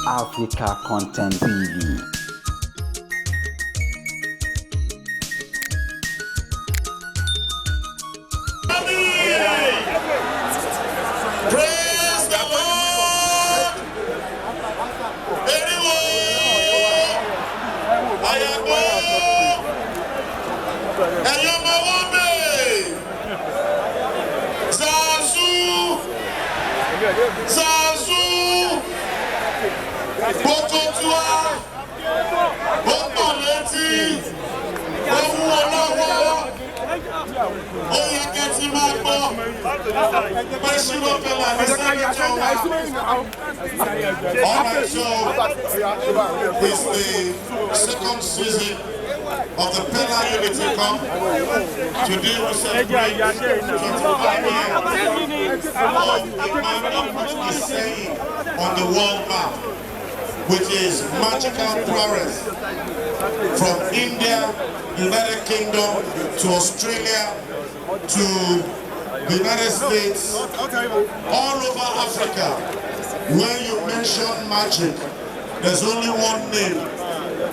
Africa Content TV. Praise the Lord. Eriwo. Ayagbo. Ẹ̀yin ọmọ wọn bẹ̀. Zazu. Zazu. Bokotua. Ó pọ̀ létí. Ó wúwo lọ́wọ́. Ó yẹ kẹ́ ti máa gbọ́. Pé Shina Peller ní senator wa. All right, so it's the second season of the Peller Unity Cup. Today we celebrate 25 years of the man that put Iseyin on the world map, which is magical prowess from India, United Kingdom to Australia to the United States, all over Africa. When you mention magic, there's only one name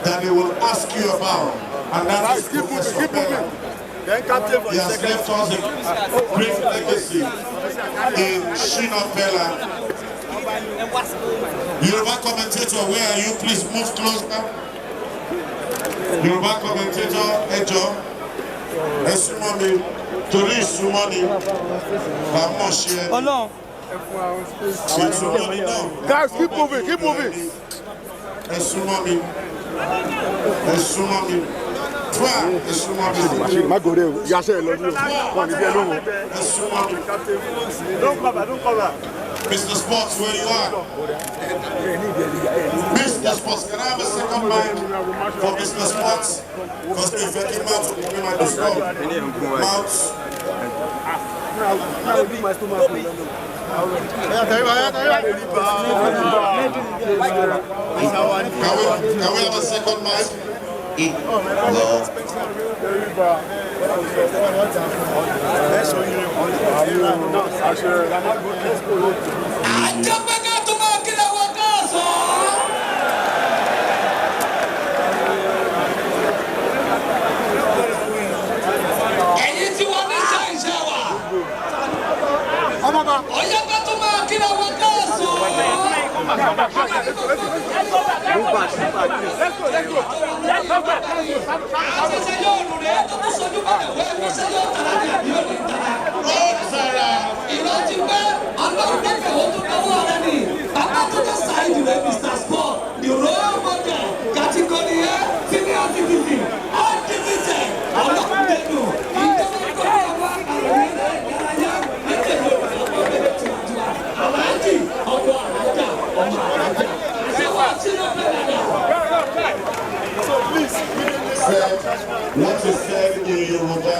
that they will ask you about, and that is Professor Peller. He has left us a great legacy in Shina Peller. Yoruba commentator, where are you? Please move closer. Yoruba commentator, ẹ jọ̀ọ́, ẹ súnmọ́ mi, torí ìsúnmọ́ ni, là mọ̀ ṣe ẹni. Ọlọ́run. Ìsúnmọ́ ni náà. Guys, keep moving, keep moving. Ẹ súnmọ́ mi, ẹ súnmọ́ mi, tíwá, ẹ súnmọ́ mi. Má gòrè o, yasẹ́ ẹ lọ ní o, wọn ní bí ẹ lóhùn. Ẹ súnmọ́ mi. Don't cover, don't cover. Mr. Sports, where you are? Mr. Sports, can I have a second mic for Mr. Sports? Because if I can mouth, we might disturb. Mouth. Can we have a second mic? No. Àjọpẹ́ká tó máa kíra wọn káàsán. Ẹ̀yin tí wọ́n ní iṣẹ́ iṣẹ́ wa. Ọ̀yẹ́ká tó máa kíra wọn káàsán. Àṣẹṣe yóò rùn rẹ̀ tó tún sojú bẹ̀rẹ̀ wẹ́ ṣe yóò tara ní àbí yóò ní tara. Ìrántí pé Ọlọ́run lẹ́fẹ̀ẹ́ ó tún náwó rẹ̀ ni. Bàbá tó jẹ́ Saheed rẹ̀, Mr. Sport, the role model, category A, senior citizen, undefeated, ọlọ́run dẹnu, ìjọba ìkọ́ni àwọn àròyìn eré ìdárayá lédè Yorùbá ọmọ bẹ̀rẹ̀ tiwantiwa, Aláàjì ọkọ̀ Alájà ọmọ Alájà. Àṣewọ́ Shina Peller dà. Said what he said in Yoruba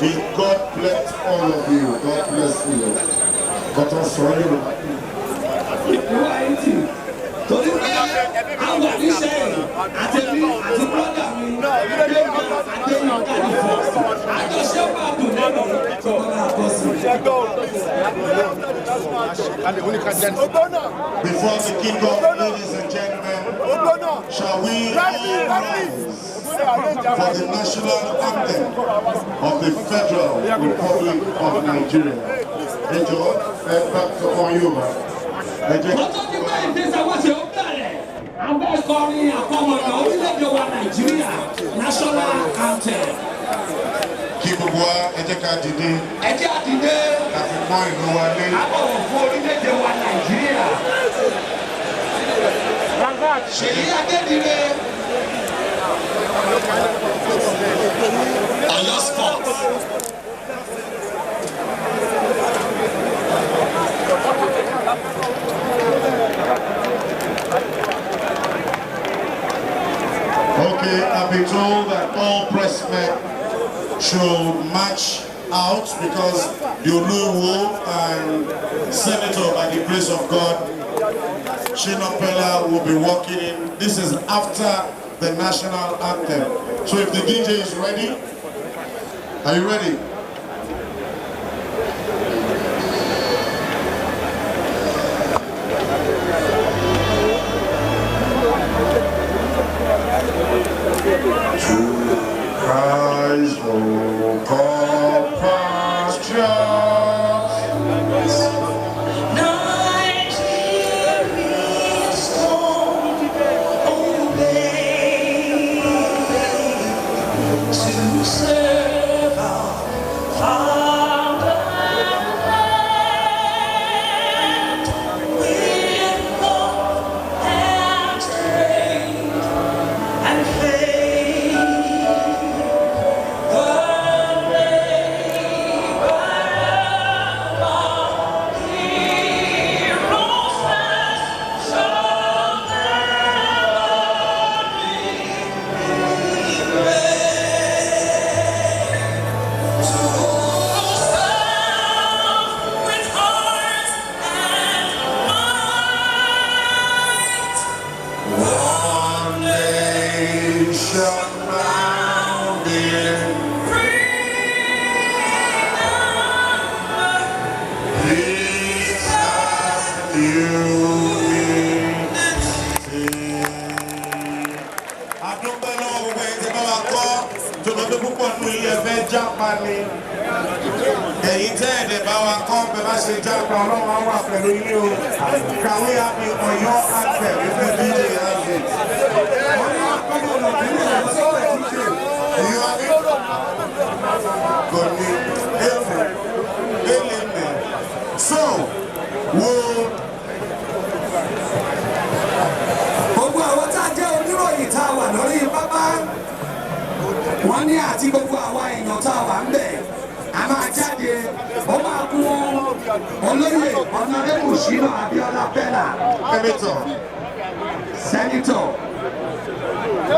is "God bless all of you." God bless you. But also Yoruba. Ìwà ẹ̀ǹtì torí pé àwọn oníṣẹ́ àtẹ̀mí àti brother mi Gbẹ̀ngà Adéyínká ní first àjọṣe máa dùn lẹ́nu tó máa bọ̀ sí. Before the kick-off, ladies and gentlemen, shall we all rise for the national anthem of the Federal Republic of Nigeria? Ẹ jọ̀ọ́, ẹ bá sọ fún Yorùbá. Ẹ jẹ́ Wọ́n tó ní pé ìfẹsẹ̀wọnsẹ̀ ó bẹ̀rẹ̀ abẹ́ kọrin àkọmọ̀nà orílẹ̀-èdè wa Nàìjíríà, national anthem. Kí gbogbo wa, ẹ jẹ́ ká dìde Ẹ jẹ́ á dìde. Ká fi pọ́n ìlú wa lé. Á bọ̀wọ̀ fún orílẹ̀-èdè wa Nàìjíríà. Ṣèyí Adédire. Ọ̀yọ́ Sport. Okay, I've been told that all pressmen should march out because the Oluwo and Senator, by the grace of God, Shina Peller will be walking in. This is after the national anthem. So if the DJ is ready, are you ready? Unity. Adúpẹ́ lọ́wọ́ gbogbo ẹ̀yin tí bá wa kọ́ tó lọ pé púpọ̀ nínú ilé ẹ̀fẹ́ jápa ni. Ẹ̀yin tẹ́ ẹ̀dẹ̀ bá wa kọ́ bẹ́ẹ̀ bá ṣe jápa, Ọlọ́run á wà pẹ̀lú yín o. Can we have the Ọ̀yọ́ anthem if the DJ has it? You have it? Kò ní efe eleme. So, we'll Gbogbo àwọn tá a jẹ́ oníròyìn tá a wà lórí pápá, wọ́n ní àti gbogbo àwa èèyàn tá a wà ń bẹ̀, a máa jáde. Ó máa kú olóyè Honourable Ṣínà Abíọ́lá Pẹ́lá. Senator. Senator,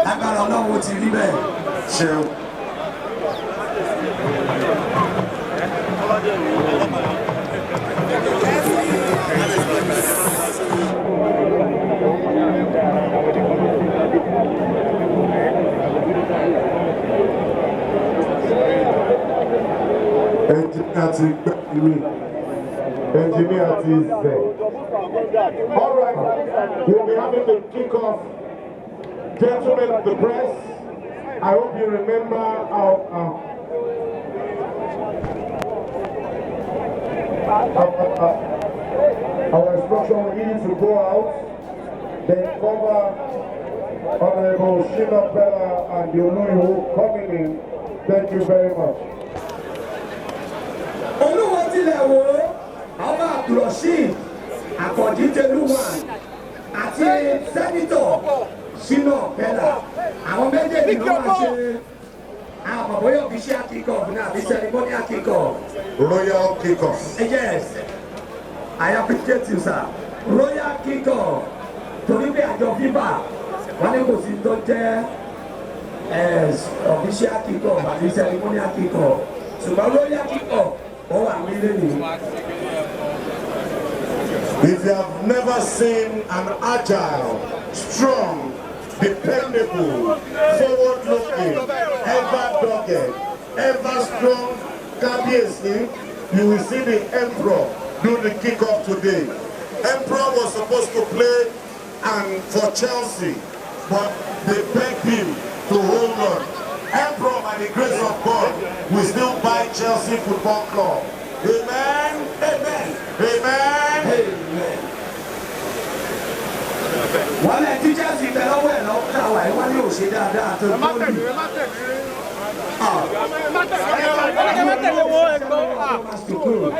lágbára Ọlọ́run, ó ti rí bẹ́ẹ̀. Ṣeun. Ẹnjìníà ti gbẹ́ mi, ẹnjìníà ti zẹ̀. All right, we'll be having the kick-off. Gentlemen of the press, I hope you remember our instruction is to go out, then cover Honorable Shina Pella and the Oluiwo coming in. Thank you very much. Olúwo tilẹ̀ wò ó, Ọba Abdulrasheed Àkànjí Tẹlúwà àti Senator Ṣínà Pẹ́lá, àwọn méjèèjì ló máa ṣe àwọn bóyá official kick off ní àbí ceremonial kick off. Royal kick-off. Yes, I appreciate you, sir. Royal kick off, torí pé àjọ FIFA wọn ní kò sí tó jẹ́ official kick off àti ceremonial kick off, ṣùgbọ́n royal kick off, ó wà nílé nìyí. If you have never seen an agile, strong, dependable, forward-looking, ever dogged, ever strong Kabiyesi, you will see the Emperor do the kick-off today. Emperor was supposed to play and for Chelsea, but they begged him to hold on. Emperor, by the grace of God, will still buy Chelsea Football Club. Amen. Amen. Amen. Amen. Wọ́n lẹ tí Chelsea bẹ lọ́wọ́ ẹ̀ lọ́wọ́ táwa ẹ̀ wọ́n ní ò ṣe dáadáa tó góòlù. Ẹ má tẹ̀lé wọn, ẹ̀gbọ́n.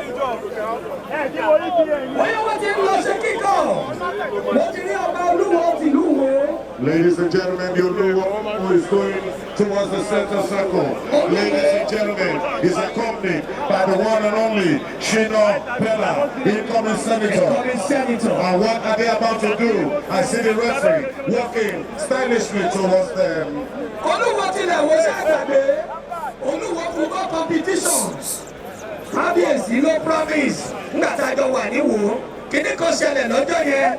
Bóyá wọ́n ti ń lọ ṣe kíkọ́. Mo ti rí ọba Olúwo tìlú Ìwó. Ladies and gentlemen, the Oluwo who is going towards the center circle. Ladies and gentlemen, is accompanied by the one and only Shina Pella, incoming senator. Incoming senator. And what are they about to do? I see the referee walking stylishly towards them. Olúwo tilẹ̀ wo ṣe àgbàgbé. Olúwo football competition. Kábíyèsí ló promise nígbà tá a jọ wà níwò. Kíní kan ṣẹlẹ̀ lọ́jọ́ yẹn.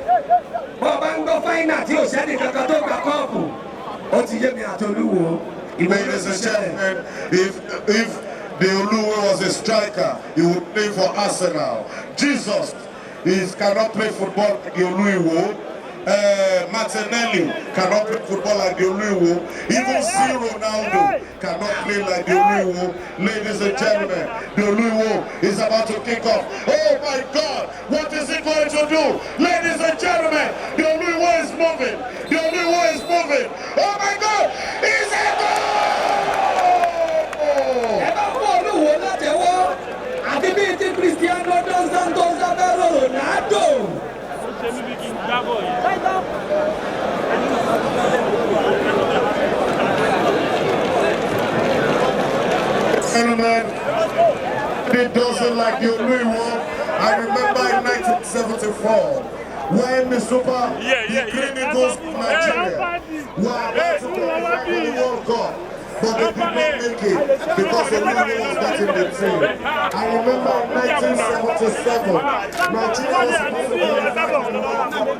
Bọ́ ọ bá ń gbọ́ final tí ò sẹ́ni kankan tó gba cup. Ó ti yé mi àti Olúwo. Ìwé ló Ladies ti and ṣẹlẹ̀. gentlemen, if the Oluwo was a striker, he would play for Arsenal. Jesus is cannot play football like the Oluwo. Martinelli cannot play football like the Oluwo. Even C. Ronaldo cannot play like the Oluwo. Ladies and gentlemen, the Oluwo is about to kick off. Oh my God, what is he going to do? Ladies and gentlemen, the Oluwo is moving. The Oluwo is moving. Oh my God, it's a goal! Ẹ bá fún Olúwo látẹ̀wọ́ àti bíi ti Cristiano dos Santos Aveiro Ronaldo. Ṣe mí bí kí n gbábọ̀ yìí. Gentlemen, it doesn't like the Oluwo. I remember in 1974 when the Super the Green Eagles of Nigeria were about to qualify for the World Cup, but they did not make it because Oluwo was not in the team. I remember in 1977, Nigeria was supposed to qualify for the World Cup.